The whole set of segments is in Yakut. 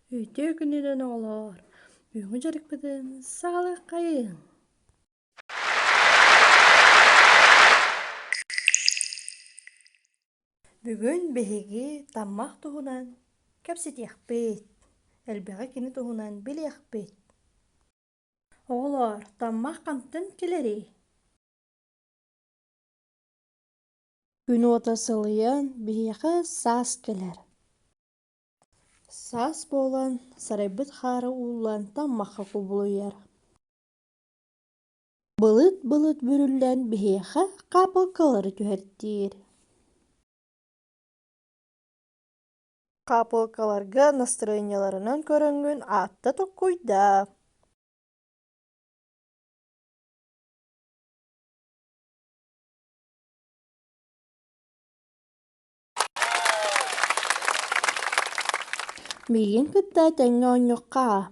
Үтүө күнүнэн оҕолоор, бүгүҥҥү дьарыкпытын саҕалыаххайыҥ. Бүгүн биһиги таммах туһунан кэпсэтиэхпит, элбэҕи кини туһунан билиэхпит. Оҕолоор, таммах хантан кэлэрий? Күн уота сылыйан, биһиэхэ саас кэлэр. Саас буолан, сарайбыт хаара ууллан таммахха кубулуйар. Былыт-былыт бүрүллэн биһиэхэ хаапылкалары түһэртиир. Хаапылкаларга настарыанньаларынан көрөҥҥүн аатта токкуйдаа. Миигин кытта тэҥҥэ оонньуохха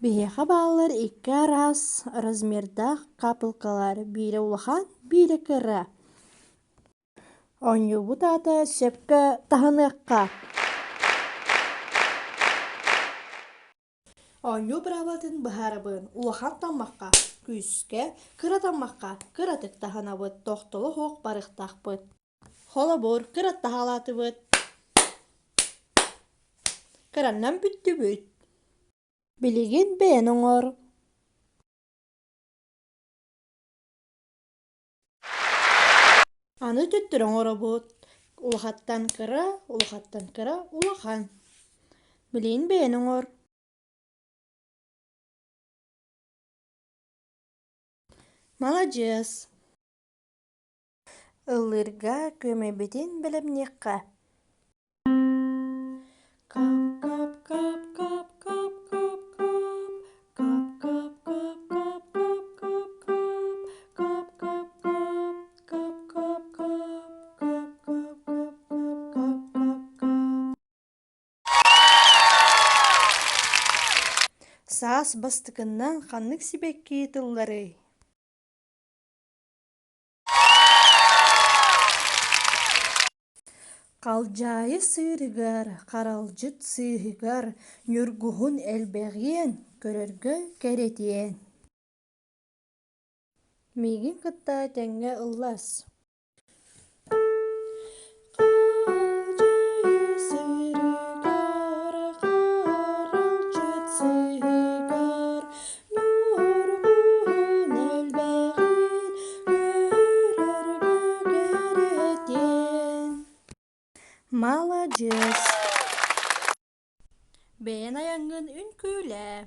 Биһиэхэ бааллар икки араас размердаах хаапылкалар, биирэ улахан, биирэ кыра. Оонньуубут аата сөпкө таһыныахха Оонньуу быраабылатын быһаарабын: улахан таммахха күүскэ, кыра таммахха кыратык таһынабыт, тохтоло суох барыахтаахпыт. Холобур, кыраттаһалаатыбыт, кыраннан бүттүбүт. Билигин бэйэн оҥор. Аны төттөрү оҥоробут: улахаттан кыра, улахаттан кыра, улахан. Билигин бэйэн оҥор. Маладьыас! Ыллыырга күөмэйбитин бэлэмниэххэ Саас бастакыннан ханнык сибэкки тылларый? Халдьаайы сыырыгар, харалдьыт сыыһыгар ньургуһун элбэҕиэн, көрөргө кэрэтиэн Миигин кытта тэҥҥэ ыллас Халдьаайы сыырыгар, харалдьыт сыыһыгар Ньургуһун элбэҕин көрөргө кэрэтиэн Маладьыас! Бэйэн айаҥҥын үҥкүүлээ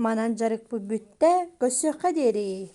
Манан дьарыкпыт бүттэ, көрсүөххэ диэри.